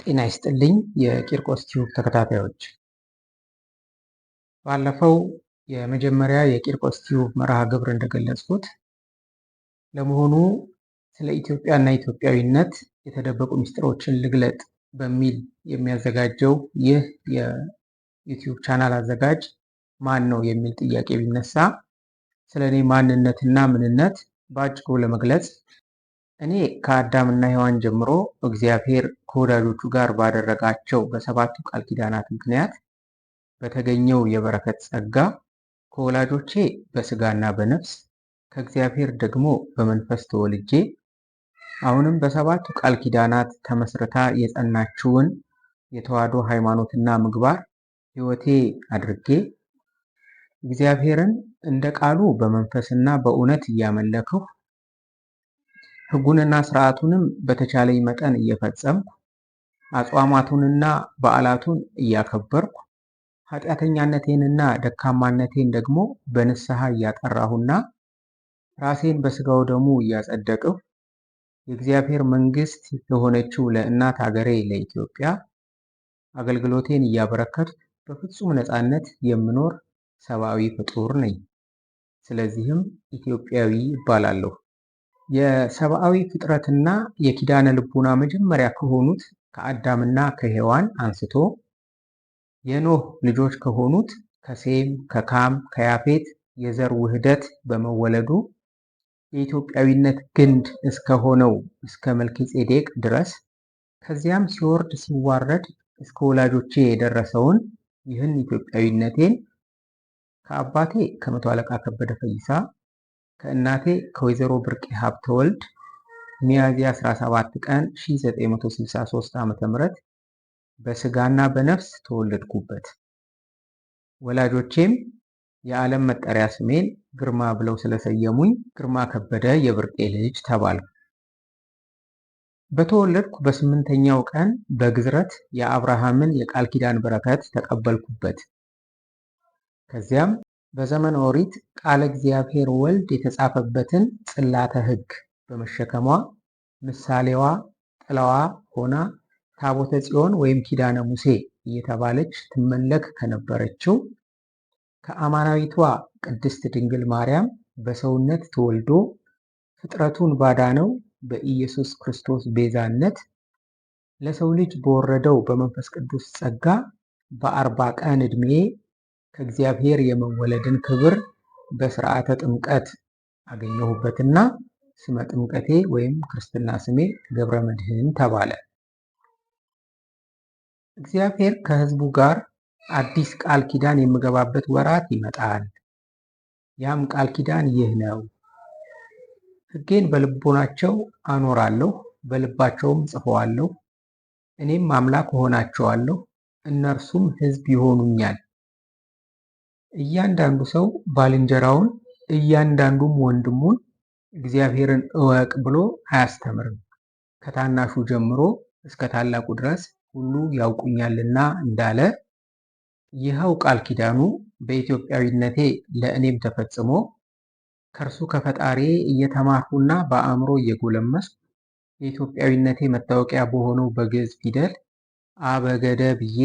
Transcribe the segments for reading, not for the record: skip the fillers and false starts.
ጤና ይስጥልኝ የቂርቆስ ቲዩብ ተከታታዮች። ባለፈው የመጀመሪያ የቂርቆስ ቲዩብ መርሃ ግብር እንደገለጽኩት ለመሆኑ ስለ ኢትዮጵያና ኢትዮጵያዊነት የተደበቁ ምስጢሮችን ልግለጥ በሚል የሚያዘጋጀው ይህ የዩቲዩብ ቻናል አዘጋጅ ማን ነው የሚል ጥያቄ ቢነሳ፣ ስለ እኔ ማንነትና ምንነት በአጭሩ ለመግለጽ እኔ ከአዳምና ሔዋን ጀምሮ እግዚአብሔር ከወዳጆቹ ጋር ባደረጋቸው በሰባቱ ቃል ኪዳናት ምክንያት በተገኘው የበረከት ጸጋ ከወላጆቼ በስጋና በነፍስ፣ ከእግዚአብሔር ደግሞ በመንፈስ ተወልጄ፣ አሁንም በሰባቱ ቃል ኪዳናት ተመስርታ የጸናችውን የተዋሕዶ ሃይማኖትና ምግባር ሕይወቴ አድርጌ፣ እግዚአብሔርን እንደ ቃሉ በመንፈስና በእውነት እያመለክሁ፣ ሕጉንና ስርዓቱንም በተቻለኝ መጠን እየፈጸምኩ፣ አጽዋማቱንና በዓላቱን እያከበርኩ፣ ኃጢአተኛነቴንና ደካማነቴን ደግሞ በንስሐ እያጠራሁና ራሴን በስጋው ደሙ እያጸደቅሁ፣ የእግዚአብሔር መንግስት ለሆነችው ለእናት ሀገሬ ለኢትዮጵያ አገልግሎቴን እያበረከትኩ በፍጹም ነፃነት የምኖር ሰብአዊ ፍጡር ነኝ። ስለዚህም ኢትዮጵያዊ እባላለሁ። የሰብአዊ ፍጥረትና የኪዳነ ልቡና መጀመሪያ ከሆኑት ከአዳምና ከሔዋን አንስቶ የኖህ ልጆች ከሆኑት ከሴም፣ ከካም፣ ከያፌት የዘር ውህደት በመወለዱ የኢትዮጵያዊነት ግንድ እስከሆነው እስከ መልከጼዴቅ ድረስ፣ ከዚያም ሲወርድ ሲዋረድ እስከ ወላጆቼ የደረሰውን ይህን ኢትዮጵያዊነቴን ከአባቴ ከመቶ አለቃ ከበደ ፈይሳ፣ ከእናቴ ከወይዘሮ ብርቄ ሀብተወልድ ሚያዝያ 17 ቀን 1963 ዓ.ም በስጋና በነፍስ ተወለድኩበት። ወላጆቼም የዓለም መጠሪያ ስሜን ግርማ ብለው ስለሰየሙኝ ግርማ ከበደ የብርቄ ልጅ ተባልኩ። በተወለድኩ በ8ኛው ቀን በግዝረት የአብርሃምን የቃል ኪዳን በረከት ተቀበልኩበት። ከዚያም በዘመነ ኦሪት ቃለ እግዚአብሔር ወልድ የተጻፈበትን ጽላተ ሕግ በመሸከሟ ምሳሌዋ ጥላዋ ሆና ታቦተ ጽዮን ወይም ኪዳነ ሙሴ እየተባለች ትመለክ ከነበረችው ከአማናዊቷ ቅድስት ድንግል ማርያም በሰውነት ተወልዶ ፍጥረቱን ባዳነው በኢየሱስ ክርስቶስ ቤዛነት ለሰው ልጅ በወረደው በመንፈስ ቅዱስ ጸጋ በ40 ቀን ዕድሜ ከእግዚአብሔር የመወለድን ክብር በስርዓተ ጥምቀት አገኘሁበትና ስመ ጥምቀቴ ወይም ክርስትና ስሜ ገብረ መድኅን ተባለ። እግዚአብሔር ከሕዝቡ ጋር አዲስ ቃል ኪዳን የምገባበት ወራት ይመጣል። ያም ቃል ኪዳን ይህ ነው። ሕጌን በልቦናቸው አኖራለሁ፣ በልባቸውም ጽፈዋለሁ። እኔም አምላክ እሆናቸዋለሁ፣ እነርሱም ሕዝብ ይሆኑኛል። እያንዳንዱ ሰው ባልንጀራውን እያንዳንዱም ወንድሙን እግዚአብሔርን እወቅ ብሎ አያስተምርም፣ ከታናሹ ጀምሮ እስከ ታላቁ ድረስ ሁሉ ያውቁኛልና እንዳለ፣ ይኸው ቃል ኪዳኑ በኢትዮጵያዊነቴ ለእኔም ተፈጽሞ ከእርሱ ከፈጣሪ እየተማርኩና በአእምሮ እየጎለመስኩ የኢትዮጵያዊነቴ መታወቂያ በሆነው በግዕዝ ፊደል አበገደ ብዬ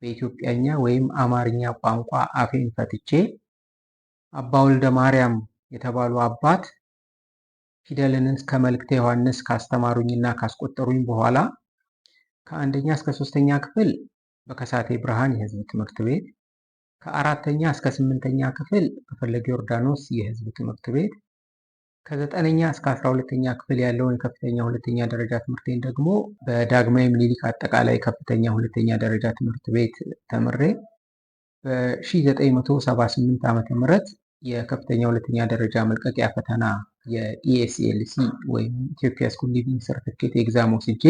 በኢትዮጵያኛ ወይም አማርኛ ቋንቋ አፌን ፈትቼ አባ ወልደ ማርያም የተባሉ አባት ፊደልን እስከ መልእክተ ዮሐንስ ካስተማሩኝና ካስቆጠሩኝ በኋላ ከአንደኛ እስከ ሶስተኛ ክፍል በከሳቴ ብርሃን የሕዝብ ትምህርት ቤት፣ ከአራተኛ እስከ ስምንተኛ ክፍል በፈለገ ዮርዳኖስ የሕዝብ ትምህርት ቤት፣ ከ9ኛ እስከ 12ኛ ክፍል ያለውን የከፍተኛ ሁለተኛ ደረጃ ትምህርቴን ደግሞ በዳግማዊ ምኒልክ አጠቃላይ ከፍተኛ ሁለተኛ ደረጃ ትምህርት ቤት ተምሬ በ1978 ዓ.ም የከፍተኛ ሁለተኛ ደረጃ መልቀቂያ ፈተና የ ESLC ወይም Ethiopia School Leaving Certificate exam ወስጄ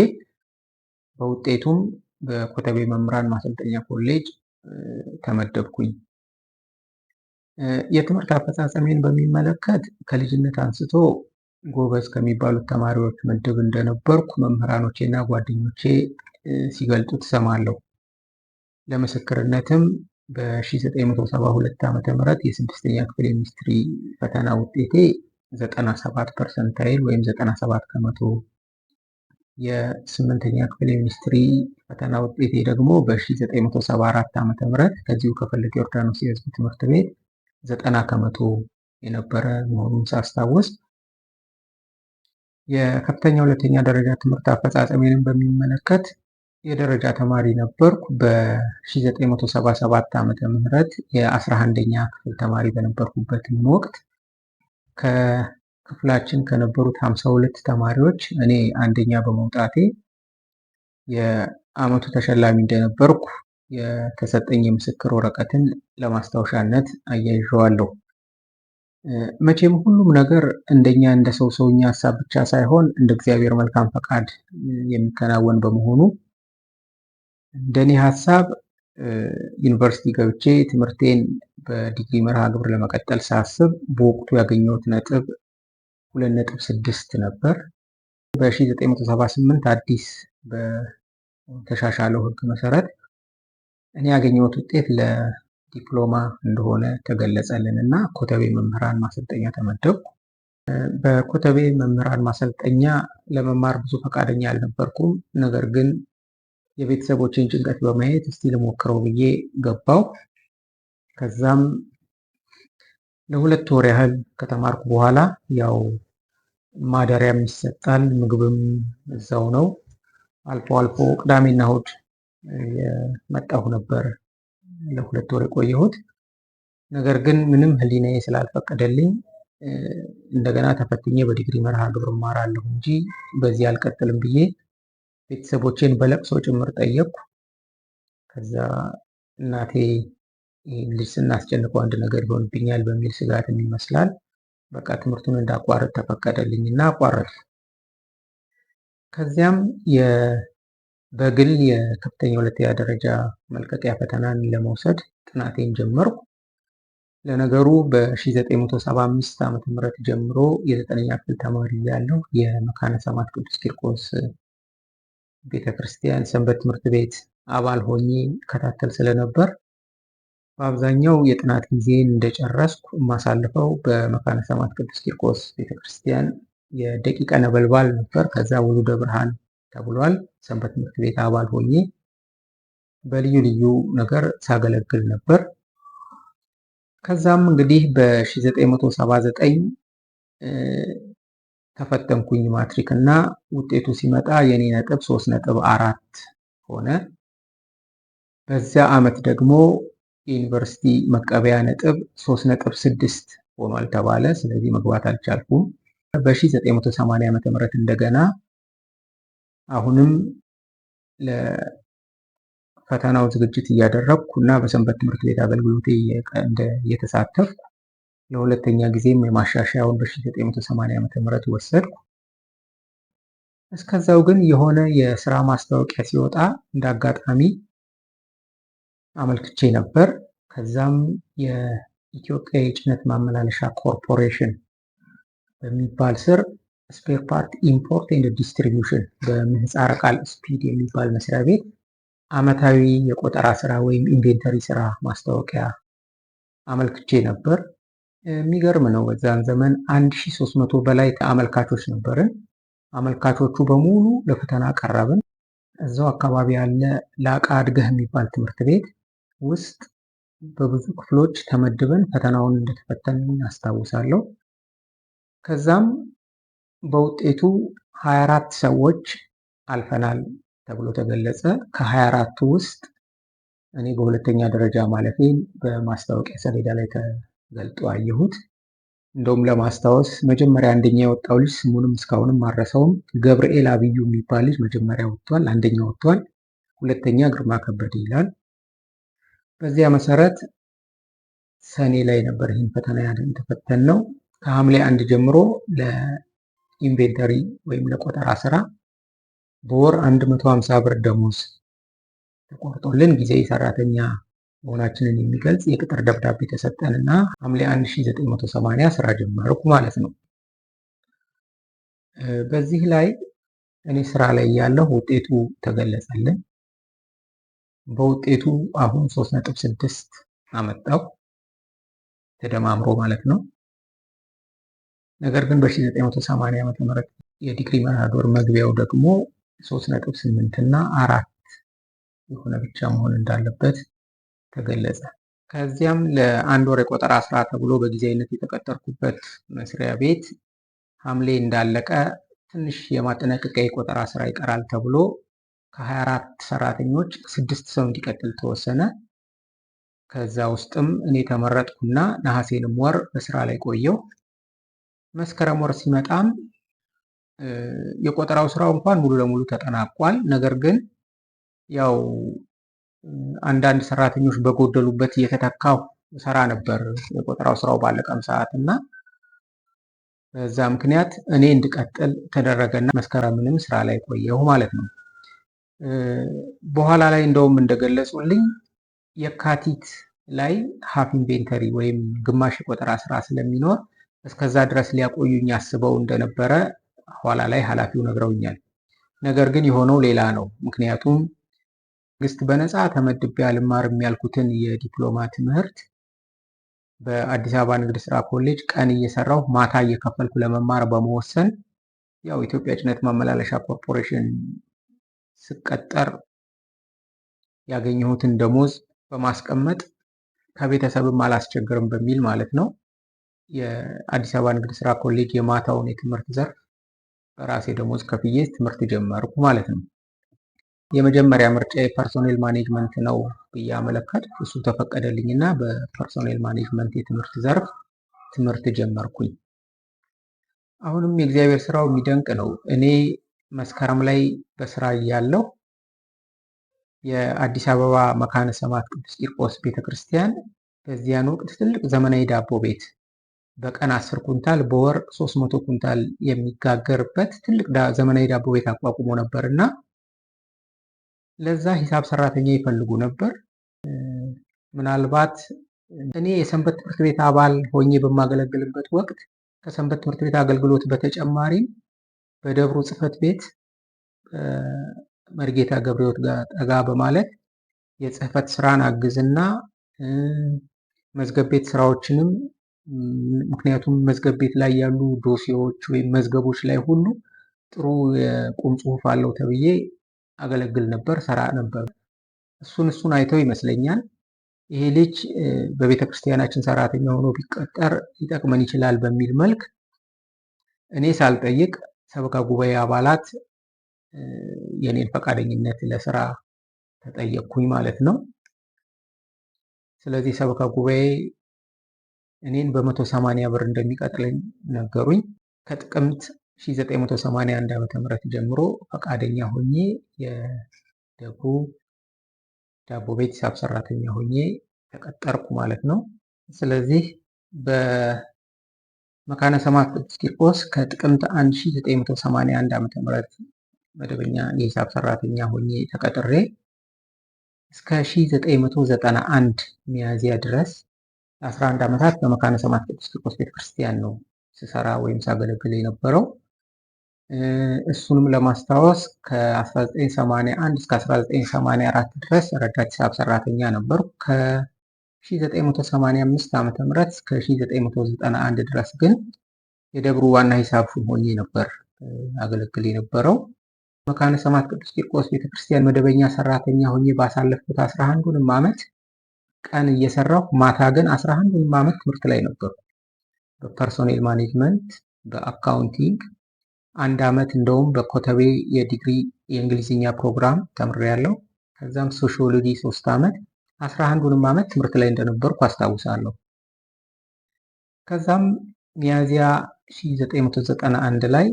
በውጤቱም በኮተቤ መምህራን ማሰልጠኛ ኮሌጅ ተመደብኩኝ። የትምህርት አፈጻጸሜን በሚመለከት ከልጅነት አንስቶ ጎበዝ ከሚባሉት ተማሪዎች ምድብ እንደነበርኩ መምህራኖቼ እና ጓደኞቼ ሲገልጹ እሰማለሁ። ለምስክርነትም በ1972 ዓ.ም የስድስተኛ ክፍል የሚኒስትሪ ፈተና ውጤቴ 97 percentile ወይም 97 ከመቶ፣ የስምንተኛ ክፍል የሚኒስትሪ ፈተና ፈተና ውጤቴ ደግሞ በ1974 ዓ.ም ከዚሁ ከፈለገ ዮርዳኖስ የሕዝብ ትምህርት ቤት 90% የነበረ መሆኑን ሳስታውስ፣ የከፍተኛ ሁለተኛ ደረጃ ትምህርት አፈጻጸሜንም በሚመለከት የደረጃ ተማሪ ነበርኩ። በ1977 ዓ.ም የ11ኛ ክፍል ተማሪ በነበርኩበትም ወቅት ከክፍላችን ከነበሩት 52 ተማሪዎች እኔ አንደኛ በመውጣቴ የዓመቱ ተሸላሚ እንደነበርኩ የተሰጠኝ የምስክር ወረቀትን ለማስታወሻነት አያይዤዋለሁ። መቼም ሁሉም ነገር እንደኛ እንደ ሰው ሰውኛ ሀሳብ ብቻ ሳይሆን እንደ እግዚአብሔር መልካም ፈቃድ የሚከናወን በመሆኑ፣ እንደኔ ሀሳብ ዩኒቨርሲቲ ገብቼ ትምህርቴን በዲግሪ መርሃ ግብር ለመቀጠል ሳስብ በወቅቱ ያገኘሁት ነጥብ 2.6 ነበር። በ1978 አዲስ በተሻሻለው ሕግ መሰረት እኔ ያገኘሁት ውጤት ለዲፕሎማ እንደሆነ ተገለጸልን እና ኮተቤ መምህራን ማሰልጠኛ ተመደብኩ። በኮተቤ መምህራን ማሰልጠኛ ለመማር ብዙ ፈቃደኛ አልነበርኩም። ነገር ግን የቤተሰቦችን ጭንቀት በማየት እስቲ ልሞክረው ብዬ ገባው። ከዛም ለ2 ወር ያህል ከተማርኩ በኋላ፣ ያው ማደሪያም ይሰጣል፣ ምግብም እዛው ነው። አልፎ አልፎ ቅዳሜና እሁድ የመጣሁ ነበር ለ2 ወር የቆየሁት። ነገር ግን ምንም ሕሊናዬ ስላልፈቀደልኝ እንደገና ተፈትኜ በዲግሪ መርሃ ግብር እማራለሁ እንጂ በዚህ አልቀጥልም ብዬ ቤተሰቦቼን በለቅሶ ጭምር ጠየቅኩ። ከዛ እናቴ ይህን ልጅ ስናስጨንቀው አንድ ነገር ይሆንብኛል በሚል ስጋትም ይመስላል፣ በቃ ትምህርቱን እንዳቋርጥ ተፈቀደልኝ እና አቋረጥኩ። ከዚያም በግል የከፍተኛ ሁለተኛ ደረጃ መልቀቂያ ፈተናን ለመውሰድ ጥናቴን ጀመርኩ። ለነገሩ በ1975 ዓ.ም ጀምሮ የዘጠነኛ ክፍል ተማሪ እያለሁ የመካነ ሰማዕት ቅዱስ ቂርቆስ ቤተክርስቲያን ሰንበት ትምህርት ቤት አባል ሆኜ እከታተል ስለነበር፣ በአብዛኛው የጥናት ጊዜን እንደጨረስኩ የማሳልፈው በመካነ ሰማዕት ቅዱስ ቂርቆስ ቤተክርስቲያን የደቂቀ ነበልባል ነበር። ከዛ ውሉደ ብርሃን ተብሏል። ሰንበት ትምህርት ቤት አባል ሆኜ በልዩ ልዩ ነገር ሳገለግል ነበር። ከዛም እንግዲህ በ1979 ተፈተንኩኝ ማትሪክ እና ውጤቱ ሲመጣ የኔ ነጥብ 3.4 ሆነ። በዚያ ዓመት ደግሞ የዩኒቨርሲቲ መቀበያ ነጥብ 3.6 ሆኗል ተባለ። ስለዚህ መግባት አልቻልኩም። በ1980 ዓ.ም እንደገና አሁንም ለፈተናው ዝግጅት እያደረግኩ እና በሰንበት ትምህርት ቤት አገልግሎቴ እየተሳተፍኩ ለሁለተኛ ጊዜም የማሻሻያውን በ1980 ዓ.ም ወሰድኩ። እስከዛው ግን የሆነ የስራ ማስታወቂያ ሲወጣ እንደ አጋጣሚ አመልክቼ ነበር። ከዛም የኢትዮጵያ የጭነት ማመላለሻ ኮርፖሬሽን በሚባል ስር Spare Part Import and Distribution፣ በምህፃረ ቃል ስፒድ የሚባል መስሪያ ቤት አመታዊ የቆጠራ ስራ ወይም inventory ስራ ማስታወቂያ አመልክቼ ነበር። የሚገርም ነው። በዛን ዘመን 1300 በላይ አመልካቾች ነበርን። አመልካቾቹ በሙሉ ለፈተና ቀረብን። እዛው አካባቢ ያለ ላቃ አድገህ የሚባል ትምህርት ቤት ውስጥ በብዙ ክፍሎች ተመድበን ፈተናውን እንደተፈተን አስታውሳለሁ። ከዛም በውጤቱ 24 ሰዎች አልፈናል ተብሎ ተገለጸ። ከ24ቱ ውስጥ እኔ በሁለተኛ ደረጃ ማለፌን በማስታወቂያ ሰሌዳ ላይ ተገልጦ አየሁት። እንደውም ለማስታወስ መጀመሪያ አንደኛ የወጣው ልጅ ስሙንም እስካሁንም አልረሳውም። ገብርኤል አብዩ የሚባል ልጅ መጀመሪያ ወጥቷል፣ አንደኛ ወጥቷል። ሁለተኛ ግርማ ከበደ ይላል። በዚያ መሰረት ሰኔ ላይ ነበር ይህን ፈተና የተፈተንነው። ከሐምሌ 1 ጀምሮ ለ inventory ወይም ለቆጠራ ስራ በወር 150 ብር ደሞዝ ተቆርጦልን ጊዜያዊ ሰራተኛ መሆናችንን የሚገልጽ የቅጥር ደብዳቤ ተሰጠንና ሐምሌ 1980 ስራ ጀመርኩ ማለት ነው። በዚህ ላይ እኔ ስራ ላይ ያለሁ ውጤቱ ተገለጸልን። በውጤቱ አሁን 3.6 አመጣው ተደማምሮ ማለት ነው። ነገር ግን በ1980 ዓ.ም የዲግሪ መርሃ ግብር መግቢያው ደግሞ 3.8 እና 4 የሆነ ብቻ መሆን እንዳለበት ተገለጸ። ከዚያም ለአንድ ወር የቆጠራ ስራ ተብሎ በጊዜያዊነት የተቀጠርኩበት መስሪያ ቤት ሐምሌ እንዳለቀ ትንሽ የማጠናቀቂያ የቆጠራ ስራ ይቀራል ተብሎ ከ24 ሰራተኞች 6 ሰው እንዲቀጥል ተወሰነ። ከዛ ውስጥም እኔ ተመረጥኩና ነሐሴንም ወር በስራ ላይ ቆየሁ። መስከረም ወር ሲመጣም የቆጠራው ስራው እንኳን ሙሉ ለሙሉ ተጠናቋል። ነገር ግን ያው አንዳንድ ሰራተኞች በጎደሉበት እየተተካሁ ሰራ ነበር የቆጠራው ስራው ባለቀም ሰዓት፣ እና በዛ ምክንያት እኔ እንድቀጥል ተደረገና መስከረምንም ስራ ላይ ቆየሁ ማለት ነው። በኋላ ላይ እንደውም እንደገለጹልኝ የካቲት ላይ half inventory ወይም ግማሽ የቆጠራ ስራ ስለሚኖር እስከዛ ድረስ ሊያቆዩኝ አስበው እንደነበረ ኋላ ላይ ኃላፊው ነግረውኛል። ነገር ግን የሆነው ሌላ ነው። ምክንያቱም መንግስት በነፃ ተመድቤ አልማርም ያልኩትን የዲፕሎማ ትምህርት በአዲስ አበባ ንግድ ስራ ኮሌጅ ቀን እየሰራሁ ማታ እየከፈልኩ ለመማር በመወሰን፣ ያው ኢትዮጵያ ጭነት ማመላለሻ ኮርፖሬሽን ስቀጠር ያገኘሁትን ደሞዝ በማስቀመጥ ከቤተሰብም አላስቸግርም በሚል ማለት ነው፣ የአዲስ አበባ ንግድ ስራ ኮሌጅ የማታውን የትምህርት ዘርፍ በራሴ ደሞዝ ከፍዬ ትምህርት ጀመርኩ ማለት ነው። የመጀመሪያ ምርጫ የ personnel management ነው ብዬ አመለከትኩ። እሱ ተፈቀደልኝ እና በ personnel management የትምህርት ዘርፍ ትምህርት ጀመርኩኝ። አሁንም የእግዚአብሔር ስራው የሚደንቅ ነው። እኔ መስከረም ላይ በስራ እያለሁ የአዲስ አበባ መካነ ሰማዕት ቅዱስ ቂርቆስ ቤተክርስቲያን በዚያን ወቅት ትልቅ ዘመናዊ ዳቦ ቤት፣ በቀን 10 ኩንታል በወር 300 ኩንታል የሚጋገርበት ትልቅ ዘመናዊ ዳቦ ቤት አቋቁሞ ነበር እና ለዛ ሂሳብ ሰራተኛ ይፈልጉ ነበር። ምናልባት እኔ የሰንበት ትምህርት ቤት አባል ሆኜ በማገለግልበት ወቅት ከሰንበት ትምህርት ቤት አገልግሎት በተጨማሪም በደብሩ ጽሕፈት ቤት መርጌታ ገብረሕይወት ጋር ጠጋ በማለት የጽህፈት ስራን አግዝና መዝገብ ቤት ስራዎችንም፣ ምክንያቱም መዝገብ ቤት ላይ ያሉ ዶሴዎች ወይም መዝገቦች ላይ ሁሉ ጥሩ የቁም ጽሁፍ አለው ተብዬ አገለግል ነበር፣ ሰራ ነበር። እሱን እሱን አይተው ይመስለኛል ይሄ ልጅ በቤተ ክርስቲያናችን ሰራተኛ ሆኖ ቢቀጠር ሊጠቅመን ይችላል በሚል መልክ እኔ ሳልጠይቅ ሰበካ ጉባኤ አባላት የኔን ፈቃደኝነት ለስራ ተጠየቅኩኝ ማለት ነው። ስለዚህ ሰበካ ጉባኤ እኔን በ180 ብር እንደሚቀጥለኝ ነገሩኝ። ከጥቅምት 1981 ዓ.ም ጀምሮ ፈቃደኛ ሆኜ የደብሩ ዳቦ ቤት ሂሳብ ሰራተኛ ሆኜ ተቀጠርኩ ማለት ነው። ስለዚህ በመካነ ሰማዕት ቅዱስ ቂርቆስ ከጥቅምት 1981 ዓ.ም መደበኛ የሂሳብ ሰራተኛ ሆኜ ተቀጥሬ እስከ 1991 ሚያዝያ ድረስ ለ11 ዓመታት በመካነ ሰማዕት ቅዱስ ቂርቆስ ቤተክርስቲያን ነው ስሰራ ወይም ሳገለግል የነበረው። እሱንም ለማስታወስ ከ1981 እስከ 1984 ድረስ ረዳት ሂሳብ ሰራተኛ ነበርኩ። ከ1985 ዓ.ም እስከ 1991 ድረስ ግን የደብሩ ዋና ሂሳብ ሹም ሆኜ ነበር አገለግል የነበረው። መካነ ሰማዕት ቅዱስ ቂርቆስ ቤተክርስቲያን መደበኛ ሰራተኛ ሆኜ ባሳለፍኩት 11ዱንም ዓመት ቀን እየሰራሁ ማታ ግን 11ዱንም ዓመት ትምህርት ላይ ነበርኩ። በ personnel management፣ በ accounting፣ አንድ ዓመት እንደውም በኮተቤ የዲግሪ የእንግሊዝኛ ፕሮግራም ተምሬያለሁ። ከዛም ሶሺዮሎጂ 3 ዓመት፣ 11ዱንም ዓመት ትምህርት ላይ እንደነበርኩ አስታውሳለሁ። ከዛም ሚያዝያ 1991 ላይ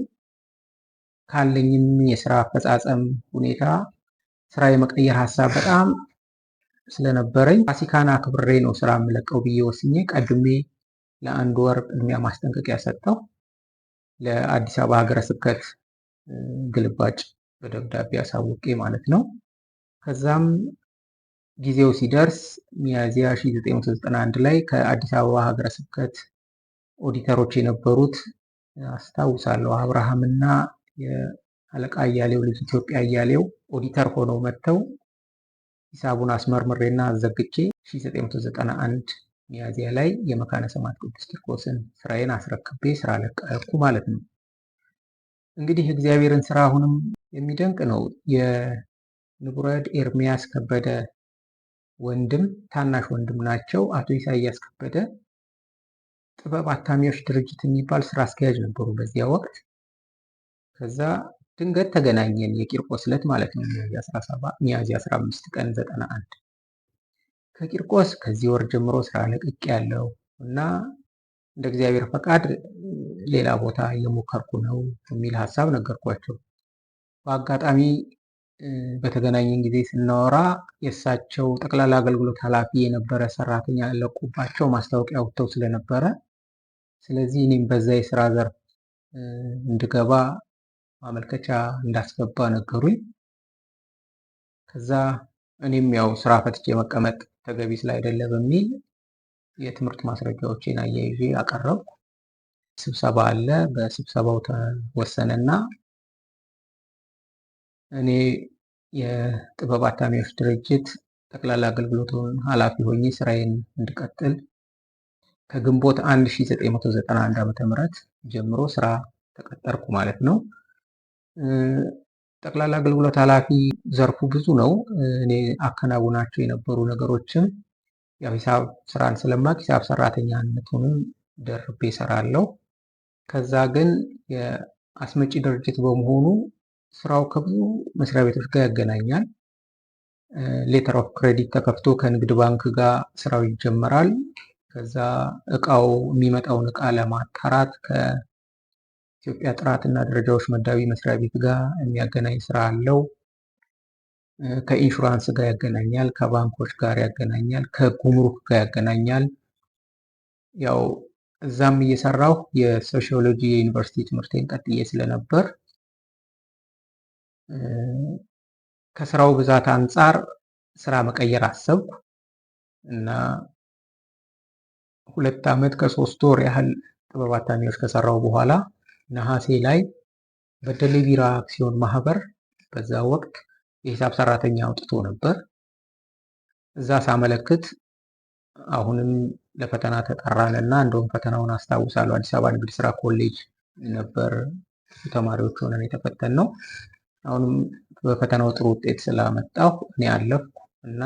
ካለኝም የስራ አፈጻጸም ሁኔታ ስራ የመቀየር ሀሳብ በጣም ስለነበረኝ ፋሲካን አክብሬ ነው ስራ የምለቀው ብዬ ወስኜ ቀድሜ ለአንድ ወር ቅድሚያ ማስጠንቀቂያ ሰጠሁ። ለአዲስ አበባ ሀገረ ስብከት ግልባጭ በደብዳቤ አሳውቄ ማለት ነው። ከዛም ጊዜው ሲደርስ ሚያዝያ 1991 ላይ ከአዲስ አበባ ሀገረ ስብከት ኦዲተሮች የነበሩት፣ አስታውሳለሁ፣ አብርሃምና የአለቃ አያሌው ልጅ ኢትዮጵያ አያሌው ኦዲተር ሆነው መጥተው ሂሳቡን አስመርምሬና አዘግቼ 1991 ሚያዝያ ላይ የመካነ ሰማዕት ቅዱስ ቂርቆስን ስራዬን አስረክቤ ስራ ለቀቅኩ ማለት ነው። እንግዲህ እግዚአብሔርን ስራ አሁንም የሚደንቅ ነው። ንቡረእድ ኤርሚያስ ከበደ ወንድም፣ ታናሽ ወንድም ናቸው። አቶ ኢሳያስ ከበደ ጥበብ አታሚዎች ድርጅት የሚባል ስራ አስኪያጅ ነበሩ በዚያ ወቅት። ከዛ ድንገት ተገናኘን፣ የቂርቆስ ዕለት ማለት ነው፣ ሚያዝያ 15 ቀን 91። ከቂርቆስ ከዚህ ወር ጀምሮ ስራ ለቅቄ ያለው እና እንደ እግዚአብሔር ፈቃድ ሌላ ቦታ እየሞከርኩ ነው የሚል ሀሳብ ነገርኳቸው። በአጋጣሚ በተገናኘን ጊዜ ስናወራ የእሳቸው ጠቅላላ አገልግሎት ኃላፊ የነበረ ሰራተኛ ለቁባቸው ማስታወቂያ ወጥተው ስለነበረ፣ ስለዚህ እኔም በዛ የስራ ዘርፍ እንድገባ ማመልከቻ እንዳስገባ ነገሩኝ። ከዛ እኔም ያው ስራ ፈትቼ መቀመጥ ተገቢ ስላይደለ በሚል የትምህርት ማስረጃዎቼን አያይዤ አቀረብኩ። ስብሰባ አለ። በስብሰባው ተወሰነና እኔ የጥበብ አታሚዎች ድርጅት ጠቅላላ አገልግሎቱን ኃላፊ ሆኜ ስራዬን እንድቀጥል ከግንቦት 1991 ዓ.ም ጀምሮ ስራ ተቀጠርኩ ማለት ነው። ጠቅላላ አገልግሎት ኃላፊ ዘርፉ ብዙ ነው። እኔ አከናውናቸው የነበሩ ነገሮችም ያው ሂሳብ ስራን ስለማቅ ሂሳብ ሰራተኛነቱንም ደርቤ እሰራለሁ። ከዛ ግን የአስመጪ ድርጅት በመሆኑ ስራው ከብዙ መስሪያ ቤቶች ጋር ያገናኛል። Letter of credit ተከፍቶ ከንግድ ባንክ ጋር ስራው ይጀመራል። ከዛ እቃው የሚመጣውን እቃ ለማጣራት ከኢትዮጵያ ጥራትና ደረጃዎች መዳቢ መስሪያ ቤት ጋር የሚያገናኝ ስራ አለው። ከኢንሹራንስ ጋር ያገናኛል፣ ከባንኮች ጋር ያገናኛል፣ ከጉምሩክ ጋር ያገናኛል። ያው እዛም እየሰራሁ የሶሺዮሎጂ የዩኒቨርሲቲ ትምህርቴን ቀጥዬ ስለነበር ከስራው ብዛት አንጻር ስራ መቀየር አሰብኩ እና 2 ዓመት ከ3 ወር ያህል ጥበብ አታሚዎች ከሰራው በኋላ ነሐሴ ላይ በደሌ ቢራ አክሲዮን ማህበር በዛ ወቅት የሂሳብ ሰራተኛ አውጥቶ ነበር። እዛ ሳመለክት አሁንም ለፈተና ተጠራን እና እንደውም ፈተናውን አስታውሳለሁ። አዲስ አበባ ንግድ ስራ ኮሌጅ ነበር ብዙ ተማሪዎች ሆነን የተፈተን ነው። አሁንም በፈተናው ጥሩ ውጤት ስላመጣሁ እኔ አለፍኩ እና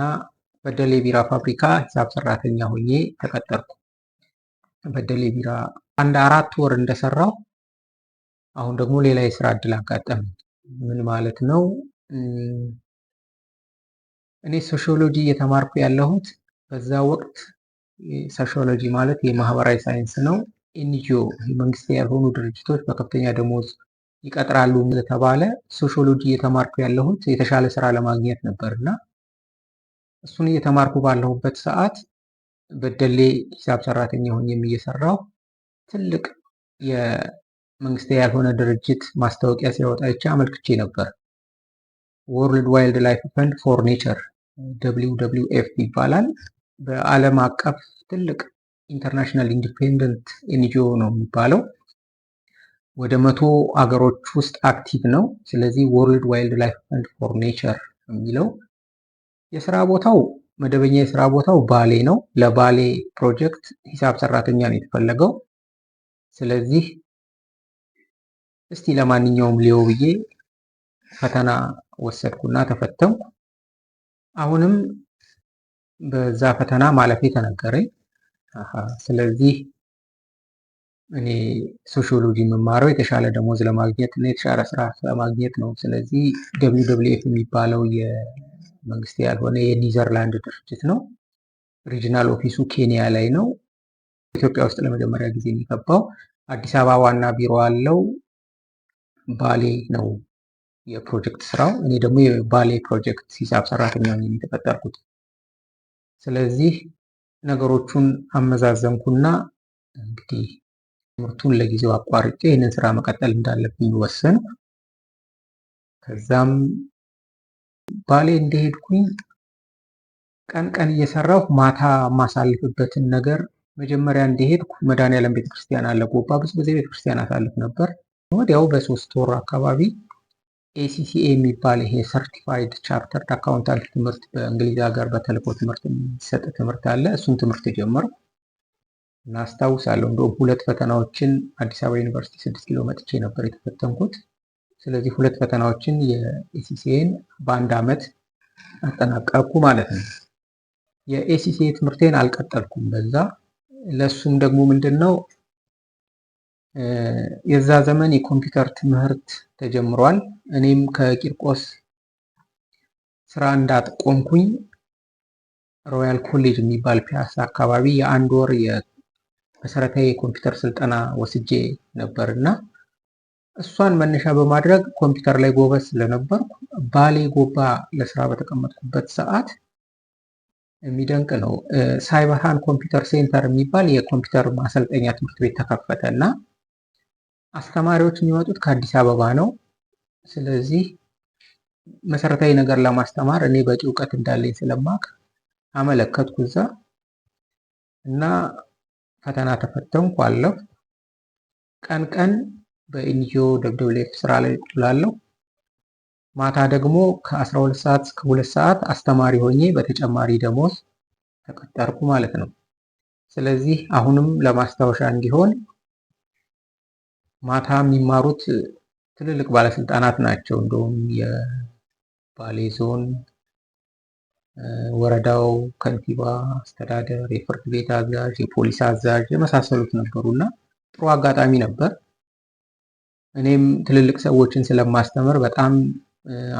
በደሌ ቢራ ፋብሪካ ሂሳብ ሰራተኛ ሆኜ ተቀጠርኩ። በደሌ ቢራ አንድ 4 ወር እንደሰራሁ አሁን ደግሞ ሌላ የስራ እድል አጋጠመኝ። ምን ማለት ነው? እኔ ሶሺዮሎጂ እየተማርኩ ያለሁት በዛ ወቅት ሶሺዮሎጂ ማለት የማህበራዊ ሳይንስ ነው። NGO መንግስት ያልሆኑ ድርጅቶች በከፍተኛ ደሞዝ ይቀጥራሉ ስለተባለ ሶሺዮሎጂ እየተማርኩ ያለሁት የተሻለ ስራ ለማግኘት ነበር እና እሱን እየተማርኩ ባለሁበት ሰዓት በደሌ ሂሳብ ሰራተኛ ሆኜም እየሰራሁ ትልቅ የመንግስት ያልሆነ ድርጅት ማስታወቂያ ሲያወጣ አይቼ አመልክቼ ነበር። World Wildlife Fund for Nature WWF ይባላል። በዓለም አቀፍ ትልቅ international independent NGO ነው የሚባለው። ወደ 100 አገሮች ውስጥ active ነው። ስለዚህ World Wildlife Fund for Nature የሚለው የስራ ቦታው መደበኛ የስራ ቦታው ባሌ ነው። ለባሌ ፕሮጀክት ሂሳብ ሰራተኛ ነው የተፈለገው። ስለዚህ እስቲ ለማንኛውም ሊዮ ብዬ ፈተና ወሰድኩና ተፈተንኩ። አሁንም በዛ ፈተና ማለፌ ተነገረኝ። ስለዚህ እኔ ሶሺዮሎጂ የምማረው የተሻለ ደሞዝ ለማግኘት እና የተሻለ ስራ ለማግኘት ነው። ስለዚህ WWF የሚባለው የመንግስት ያልሆነ የኒዘርላንድ ድርጅት ነው። Regional office ኡ ኬንያ ላይ ነው። ኢትዮጵያ ውስጥ ለመጀመሪያ ጊዜ የሚገባው አዲስ አበባ ዋና ቢሮ አለው። ባሌ ነው የፕሮጀክት ስራው። እኔ ደግሞ የባሌ ፕሮጀክት ሂሳብ ሰራተኛ ሆኜ ነው የተቀጠርኩት። ስለዚህ ነገሮቹን አመዛዘንኩና እንግዲህ ትምህርቱን ለጊዜው አቋርጬ ይህንን ስራ መቀጠል እንዳለብኝ ወሰንኩ። ከዛም ባሌ እንደሄድኩኝ ቀን ቀን እየሰራሁ ማታ የማሳልፍበትን ነገር መጀመሪያ እንደሄድኩ መድኃኔዓለም ቤተክርስቲያን አለ ጎባ፣ ብዙ ጊዜ ቤተክርስቲያን አሳልፍ ነበር። ወዲያው በ3 ወር አካባቢ ACCA የሚባል ይሄ certified chartered accountant ትምህርት በእንግሊዝ ሀገር በተልእኮ ትምህርት የሚሰጥ ትምህርት አለ። እሱን ትምህርት ጀመርኩ እና አስታውሳለሁ እንደውም ሁለት ፈተናዎችን አዲስ አበባ ዩኒቨርሲቲ 6 ኪሎ መጥቼ ነበር የተፈተንኩት። ስለዚህ ሁለት ፈተናዎችን የ ACCA ን በአንድ ዓመት አጠናቀቅኩ ማለት ነው። የ ACCA ትምህርቴን አልቀጠልኩም በዛ። ለእሱም ደግሞ ምንድን ነው፣ የዛ ዘመን የኮምፒውተር ትምህርት ተጀምሯል። እኔም ከቂርቆስ ስራ እንዳቆምኩኝ ሮያል ኮሌጅ የሚባል ፒያሳ አካባቢ የአንድ ወር የመሰረታዊ የኮምፒውተር ስልጠና ወስጄ ነበር እና እሷን መነሻ በማድረግ ኮምፒውተር ላይ ጎበዝ ስለነበርኩ ባሌ ጎባ ለስራ በተቀመጥኩበት ሰዓት፣ የሚደንቅ ነው፣ ሳይበርሃን computer center የሚባል የኮምፒውተር ማሰልጠኛ ትምህርት ቤት ተከፈተ እና አስተማሪዎች የሚመጡት ከአዲስ አበባ ነው። ስለዚህ መሰረታዊ ነገር ለማስተማር እኔ በቂ እውቀት እንዳለኝ ስለማቅ አመለከትኩ እዛ እና ፈተና ተፈተንኩ፣ አለፍኩ። ቀን ቀን በ NGO WWF ስራ ላይ እውላለሁ። ማታ ደግሞ ከ12 ሰዓት እስከ 2 ሰዓት አስተማሪ ሆኜ በተጨማሪ ደሞዝ ተቀጠርኩ ማለት ነው። ስለዚህ አሁንም ለማስታወሻ እንዲሆን ማታ የሚማሩት ትልልቅ ባለስልጣናት ናቸው። እንደውም የባሌ ዞን ወረዳው ከንቲባ አስተዳደር፣ የፍርድ ቤት አዛዥ፣ የፖሊስ አዛዥ የመሳሰሉት ነበሩ እና ጥሩ አጋጣሚ ነበር። እኔም ትልልቅ ሰዎችን ስለማስተምር በጣም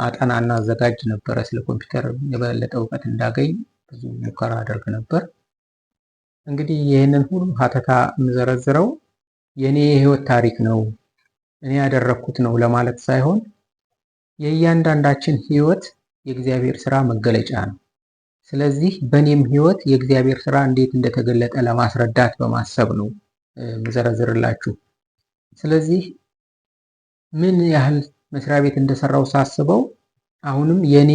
አጠናና አዘጋጅ ነበረ። ስለ ኮምፒውተር የበለጠ እውቀት እንዳገኝ ብዙ ሙከራ አደርግ ነበር። እንግዲህ ይህንን ሁሉ ሀተታ የምዘረዝረው የእኔ የህይወት ታሪክ ነው፣ እኔ ያደረግኩት ነው ለማለት ሳይሆን የእያንዳንዳችን ህይወት የእግዚአብሔር ስራ መገለጫ ነው። ስለዚህ በእኔም ህይወት የእግዚአብሔር ስራ እንዴት እንደተገለጠ ለማስረዳት በማሰብ ነው የምዘረዝርላችሁ። ስለዚህ ምን ያህል መስሪያ ቤት እንደሰራው ሳስበው አሁንም የእኔ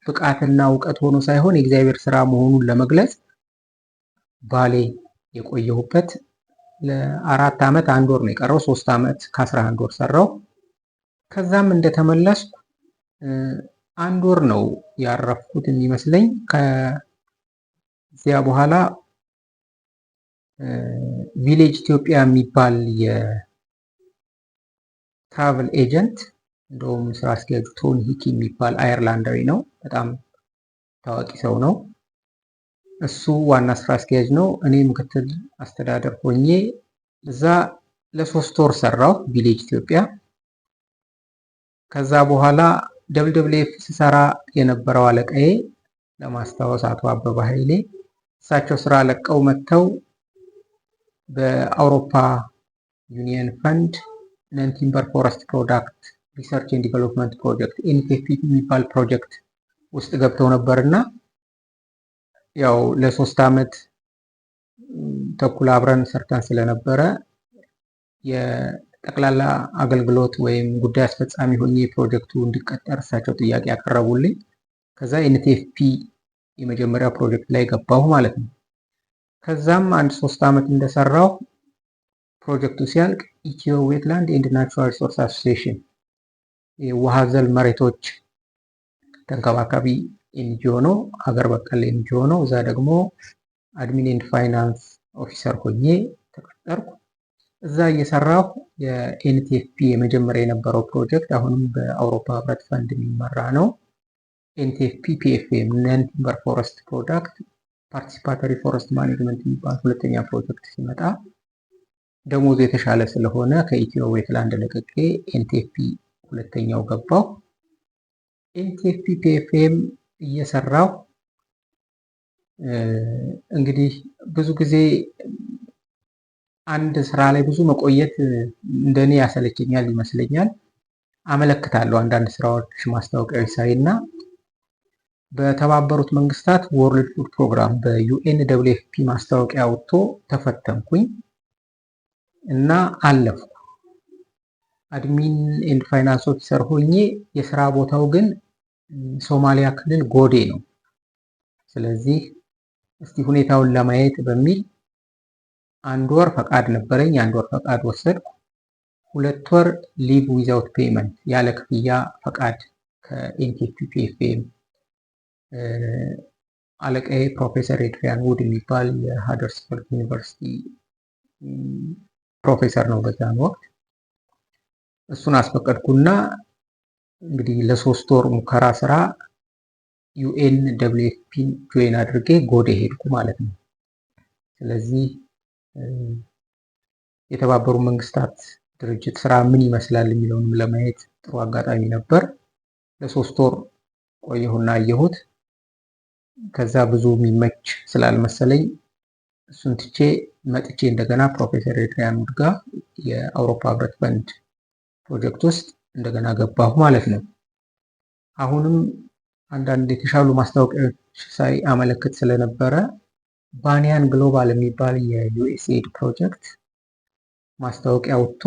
ብቃትና እውቀት ሆኖ ሳይሆን የእግዚአብሔር ስራ መሆኑን ለመግለጽ ባሌ የቆየሁበት ለ4 ዓመት 1 ወር ነው የቀረው። 3 ዓመት ከ11 ወር ሰራው። ከዛም እንደተመለስኩ አንድ ወር ነው ያረፍኩት የሚመስለኝ። ከዚያ በኋላ ቪሌጅ ኢትዮጵያ የሚባል የ travel agent፣ እንደውም ስራ አስኪያጁ ቶኒ ሂኪ የሚባል አየርላንዳዊ ነው። በጣም ታዋቂ ሰው ነው። እሱ ዋና ስራ አስኪያጅ ነው። እኔ ምክትል አስተዳደር ሆኜ እዛ ለ3 ወር ሰራሁ ቪሌጅ ኢትዮጵያ። ከዛ በኋላ WWF ስሰራ የነበረው አለቃዬ፣ ለማስታወስ አቶ አበበ ኃይሌ፣ እሳቸው ስራ ለቀው መጥተው በአውሮፓ Union fund non timber forest product research and development project NTFP የሚባል ፕሮጀክት ውስጥ ገብተው ነበር እና ያው ለ3 ዓመት ተኩል አብረን ሰርተን ስለነበረ የጠቅላላ አገልግሎት ወይም ጉዳይ አስፈጻሚ ሆኜ ፕሮጀክቱ እንዲቀጠር እሳቸው ጥያቄ ያቀረቡልኝ። ከዛ NTFP የመጀመሪያ ፕሮጀክት ላይ ገባሁ ማለት ነው። ከዛም አንድ 3 ዓመት እንደሰራሁ ፕሮጀክቱ ሲያልቅ Ethio Wetland and Natural Resource Association የውሃ አዘል መሬቶች ተንከባካቢ NGO ነው፣ ሀገር በቀል NGO ነው። እዛ ደግሞ admin and finance officer ሆኜ ተቀጠርኩ። እዛ እየሰራሁ የ NTFP የመጀመሪያ የነበረው ፕሮጀክት አሁንም በአውሮፓ ህብረት ፈንድ የሚመራ ነው። NTFP PFM non timber forest product participatory forest management የሚባል ሁለተኛ ፕሮጀክት ሲመጣ ደሞዙ የተሻለ ስለሆነ ከኢትዮ ዌትላንድ ለቅቄ NTFP ሁለተኛው ገባሁ። NTFP PFM እየሰራሁ እንግዲህ ብዙ ጊዜ አንድ ስራ ላይ ብዙ መቆየት እንደኔ ያሰለቸኛል ይመስለኛል። አመለክታለሁ አንዳንድ ስራዎች ማስታወቂያዎች ሳይ እና በተባበሩት መንግስታት World Food Program በ UN WFP ማስታወቂያ ወጥቶ ተፈተንኩኝ እና አለፍኩ። Admin and finance officer ሆኜ የስራ ቦታው ግን ሶማሊያ ክልል ጎዴ ነው። ስለዚህ እስቲ ሁኔታውን ለማየት በሚል አንድ ወር ፈቃድ ነበረኝ። አንድ ወር ፈቃድ ወሰድኩ። 2 ወር leave without payment ያለ ክፍያ ፈቃድ ከ NTFP PFM አለቃዬ ፕሮፌሰር ኤድሪያን ውድ የሚባል የሃደርስፊልድ ዩኒቨርሲቲ ፕሮፌሰር ነው በዛን ወቅት። እሱን አስፈቀድኩና እንግዲህ ለ3 ወር ሙከራ ስራ UNWFP ን join አድርጌ ጎዴ ሄድኩ ማለት ነው። ስለዚህ የተባበሩ መንግስታት ድርጅት ስራ ምን ይመስላል የሚለውንም ለማየት ጥሩ አጋጣሚ ነበር። ለ3 ወር ቆየሁና አየሁት። ከዛ ብዙ የሚመች ስላልመሰለኝ እሱን ትቼ መጥቼ እንደገና ፕሮፌሰር ኤድሪያን ውድ ጋር የአውሮፓ ህብረት ፈንድ ፕሮጀክት ውስጥ እንደገና ገባሁ ማለት ነው። አሁንም አንዳንድ የተሻሉ ማስታወቂያዎች ሳይ አመለክት ስለነበረ Banyan Global የሚባል የዩኤስኤድ ፕሮጀክት ማስታወቂያ ወጥቶ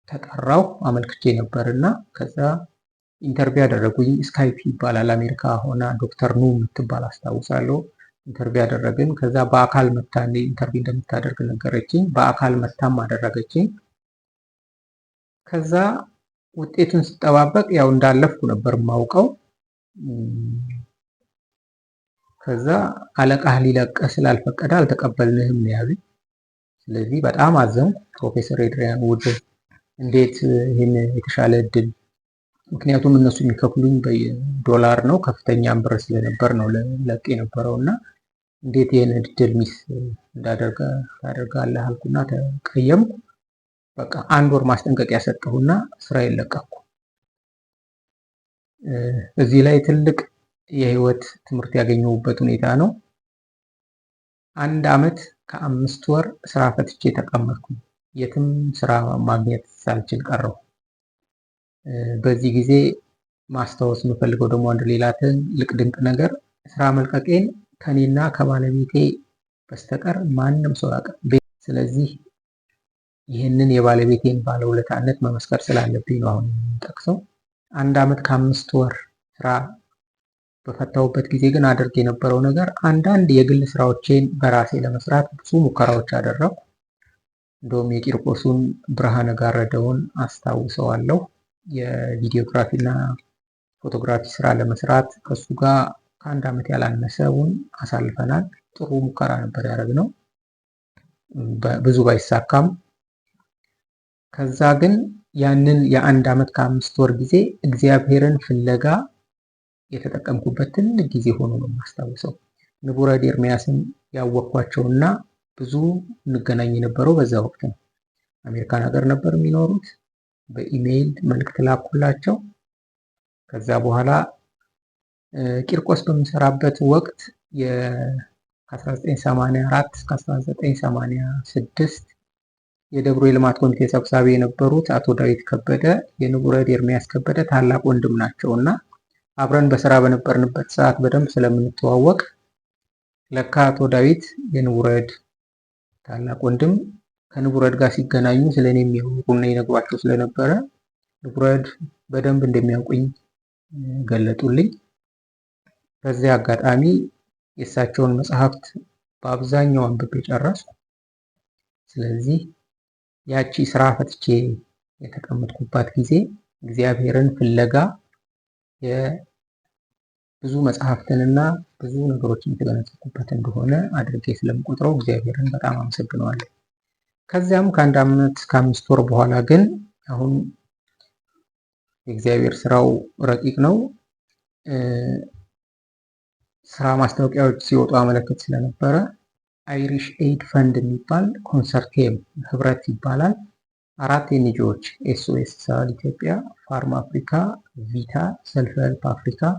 ተጠራሁ። አመልክቼ ነበር እና ከዛ interview ያደረጉኝ Skype ይባላል፣ አሜሪካ ሆና ዶክተር ኑ የምትባል አስታውሳለሁ። Interview ያደረግን። ከዛ በአካል መታ interview እንደምታደርግ ነገረችኝ። በአካል መታም አደረገችኝ። ከዛ ውጤቱን ስጠባበቅ ያው እንዳለፍኩ ነበር የማውቀው። ከዛ አለቃህ ሊለቅህ ስላልፈቀደ አልተቀበልንህም ነው ያሉኝ። ስለዚህ በጣም አዘንኩ። ፕሮፌሰር ኤድሪያን ውድ እንዴት ይህን የተሻለ እድል፣ ምክንያቱም እነሱ የሚከፍሉኝ በዶላር ነው፣ ከፍተኛም ብር ስለነበር ነው ለቅ የነበረው፣ እና እንዴት ይህን እድል miss እንዳደርገ ታደርጋለህ አልኩና ተቀየምኩ። በቃ አንድ ወር ማስጠንቀቂያ ሰጠሁና ስራዬን ለቀቅኩ። እዚህ ላይ ትልቅ የህይወት ትምህርት ያገኘሁበት ሁኔታ ነው። አንድ አመት ከ5 ወር ስራ ፈትቼ ተቀመጥኩ። የትም ስራ ማግኘት ሳልችል ቀረሁ። በዚህ ጊዜ ማስታወስ የምፈልገው ደግሞ አንድ ሌላ ትልቅ ድንቅ ነገር፣ ስራ መልቀቄን ከኔና ከባለቤቴ በስተቀር ማንም ሰው አያውቅም። ስለዚህ ይህንን የባለቤቴን ባለውለታነት መመስከር ስላለብኝ ነው አሁን የምጠቅሰው። አንድ አመት ከ5 ወር ስራ በፈታሁበት ጊዜ ግን አደርግ የነበረው ነገር አንዳንድ የግል ስራዎቼን በራሴ ለመስራት ብዙ ሙከራዎች አደረኩ። እንደውም የቂርቆሱን ብርሃነ ጋረደውን አስታውሰዋለሁ። የ videography እና photography ስራ ለመስራት ከሱ ጋር ከአንድ ዓመት ያላነሰውን አሳልፈናል። ጥሩ ሙከራ ነበር ያደረግነው፣ ብዙ ባይሳካም። ከዛ ግን ያንን የአንድ ዓመት ከ5 ወር ጊዜ እግዚአብሔርን ፍለጋ የተጠቀምኩበት ትልቅ ጊዜ ሆኖ ነው የማስታውሰው። ንቡረድ ኤርሚያስን ያወቅኳቸውና ብዙ እንገናኝ የነበረው በዛ ወቅት ነው። አሜሪካን ሀገር ነበር የሚኖሩት። በኢሜይል መልእክት ላኩላቸው። ከዛ በኋላ ቂርቆስ በምሰራበት ወቅት ከ1984 እስከ 1986 የደብሮ የልማት ኮሚቴ ሰብሳቢ የነበሩት አቶ ዳዊት ከበደ የንቡረድ ኤርሚያስ ከበደ ታላቅ ወንድም ናቸው፣ እና አብረን በስራ በነበርንበት ሰዓት በደንብ ስለምንተዋወቅ ለካ አቶ ዳዊት የንቡረድ ታላቅ ወንድም ከንቡረድ ጋር ሲገናኙ ስለ እኔ የሚያውቁና ይነግሯቸው ስለነበረ ንቡረድ በደንብ እንደሚያውቁኝ ገለጡልኝ። በዚያ አጋጣሚ የእሳቸውን መጽሐፍት በአብዛኛው አንብቤ ጨረስኩ። ስለዚህ ያቺ ስራ ፈትቼ የተቀመጥኩባት ጊዜ እግዚአብሔርን ፍለጋ ብዙ መጽሐፍትንና ብዙ ነገሮችን የተገነዘብኩበት እንደሆነ አድርጌ ስለምቆጥረው እግዚአብሔርን በጣም አመሰግነዋለሁ። ከዚያም ከአንድ ዓመት ከ5 ወር በኋላ ግን አሁን የእግዚአብሔር ስራው ረቂቅ ነው። ስራ ማስታወቂያዎች ሲወጡ አመለክት ስለነበረ Irish Aid Fund የሚባል consortium ህብረት ይባላል። አራት NGO ዎች፣ SOS Sahel ኢትዮጵያ፣ Farm Africa፣ Vita፣ Self Help Africa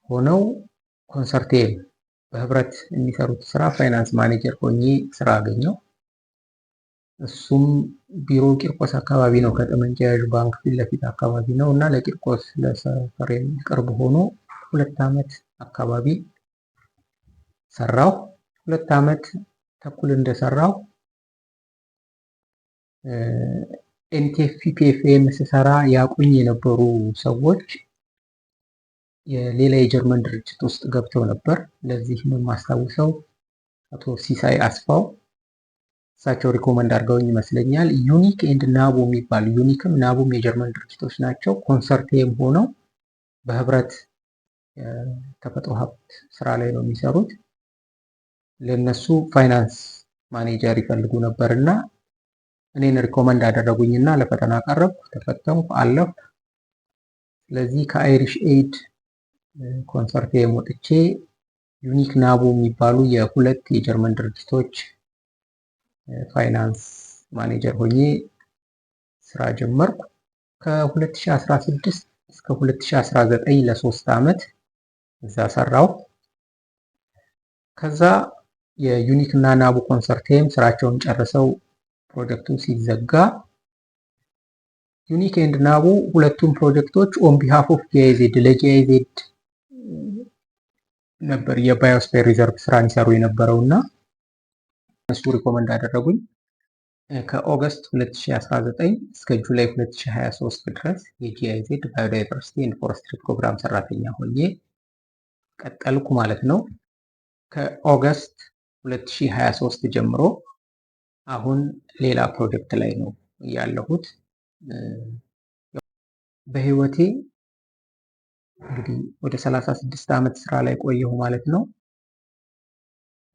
ሆነው consortium በህብረት የሚሰሩት ስራ finance manager ሆኜ ስራ አገኘው። እሱም ቢሮ ቂርቆስ አካባቢ ነው፣ ከጠመንጃ ያዥ ባንክ ፊት ለፊት አካባቢ ነው፣ እና ለቂርቆስ ለሰፈሬ ቅርብ ሆኖ 2 ዓመት አካባቢ ሰራሁ። 2 ዓመት ተኩል እንደሰራሁ NTFP PFM ስሰራ ያቁኝ የነበሩ ሰዎች የሌላ የጀርመን ድርጅት ውስጥ ገብተው ነበር። ለዚህ የማስታውሰው አቶ ሲሳይ አስፋው፣ እሳቸው recommend አድርገውኝ ይመስለኛል። UNIC and NABU የሚባል፣ UNIC ም NABU ም የጀርመን ድርጅቶች ናቸው። Consortium ሆነው በህብረት የተፈጥሮ ሀብት ስራ ላይ ነው የሚሰሩት። ለነሱ finance manager ይፈልጉ ነበር እና እኔን recommend አደረጉኝና ለፈተና ቀረብኩ፣ ተፈተንኩ፣ አለፍኩ። ስለዚህ ከ Irish Aid Consortium ወጥቼ ዩኒክ ናቡ የሚባሉ የሁለት የጀርመን ድርጅቶች finance manager ሆኜ ስራ ጀመርኩ። ከ2016 እስከ 2019 ለ3 ዓመት እዛ ሰራሁ። ከዛ የዩኒክ እና ናቡ Consortium ስራቸውን ጨርሰው ፕሮጀክቱ ሲዘጋ ዩኒክ and ናቡ ሁለቱም ፕሮጀክቶች on behalf of GIZ ለ GIZ ነበር የ biosphere reserve ስራን ይሰሩ የነበረው እና እነሱ recommend አደረጉኝ። ከ August 2019 እስከ July 2023 ድረስ የ GIZ biodiversity and forestry program ሰራተኛ ሆኜ ቀጠልኩ ማለት ነው። ከ August 2023 ጀምሮ አሁን ሌላ ፕሮጀክት ላይ ነው ያለሁት። በህይወቴ እንግዲህ ወደ 36 ዓመት ስራ ላይ ቆየሁ ማለት ነው።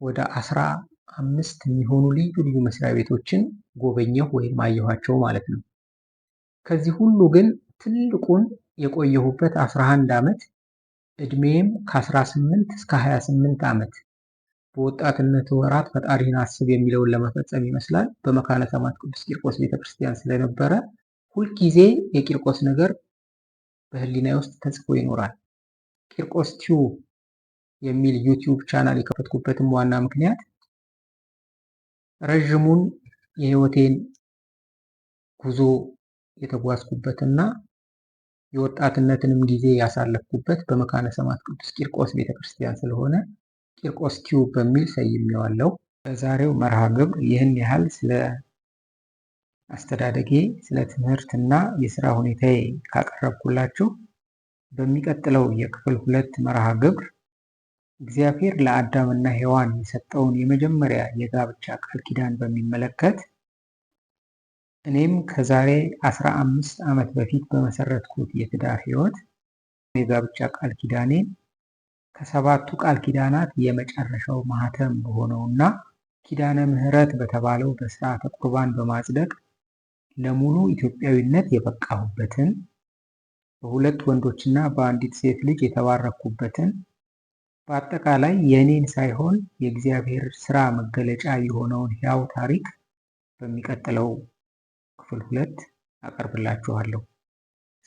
ወደ 15 የሚሆኑ ልዩ ልዩ መስሪያ ቤቶችን ጎበኘሁ ወይም አየኋቸው ማለት ነው። ከዚህ ሁሉ ግን ትልቁን የቆየሁበት 11 ዓመት፣ እድሜም ከ18 እስከ 28 ዓመት፣ በወጣትነት ወራት ፈጣሪን አስብ የሚለውን ለመፈጸም ይመስላል በመካነ ሰማዕት ቅዱስ ቂርቆስ ቤተክርስቲያን ስለነበረ ሁልጊዜ የቂርቆስ ነገር በህሊናዬ ውስጥ ተጽፎ ይኖራል። ቂርቆስ Tube የሚል YouTube channel የከፈትኩበትም ዋና ምክንያት ረዥሙን የህይወቴን ጉዞ የተጓዝኩበትና የወጣትነትንም ጊዜ ያሳለፍኩበት በመካነ ሰማዕት ቅዱስ ቂርቆስ ቤተክርስቲያን ስለሆነ ቂርቆስ Tube በሚል ሰይሜዋለሁ። በዛሬው መርሃ ግብር ይህን ያህል ስለ አስተዳደጌ፣ ስለ ትምህርት እና የስራ ሁኔታዬ ካቀረብኩላችሁ፣ በሚቀጥለው የክፍል ሁለት መርሃ ግብር እግዚአብሔር ለአዳምና ሔዋን የሰጠውን የመጀመሪያ የጋብቻ ቃል ኪዳን በሚመለከት እኔም ከዛሬ 15 ዓመት በፊት በመሰረትኩት የትዳር ህይወት የጋብቻ ቃል ኪዳኔን ከሰባቱ ቃል ኪዳናት የመጨረሻው ማህተም በሆነውና ኪዳነ ምሕረት በተባለው በስርዓተ ቁርባን በማጽደቅ ለሙሉ ኢትዮጵያዊነት የበቃሁበትን፣ በሁለት ወንዶችና በአንዲት ሴት ልጅ የተባረኩበትን፣ በአጠቃላይ የእኔን ሳይሆን የእግዚአብሔር ስራ መገለጫ የሆነውን ሕያው ታሪክ በሚቀጥለው ክፍል ሁለት አቀርብላችኋለሁ።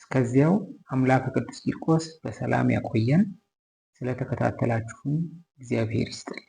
እስከዚያው አምላከ ቅዱስ ቂርቆስ በሰላም ያቆየን። ስለተከታተላችሁን እግዚአብሔር ይስጥልኝ።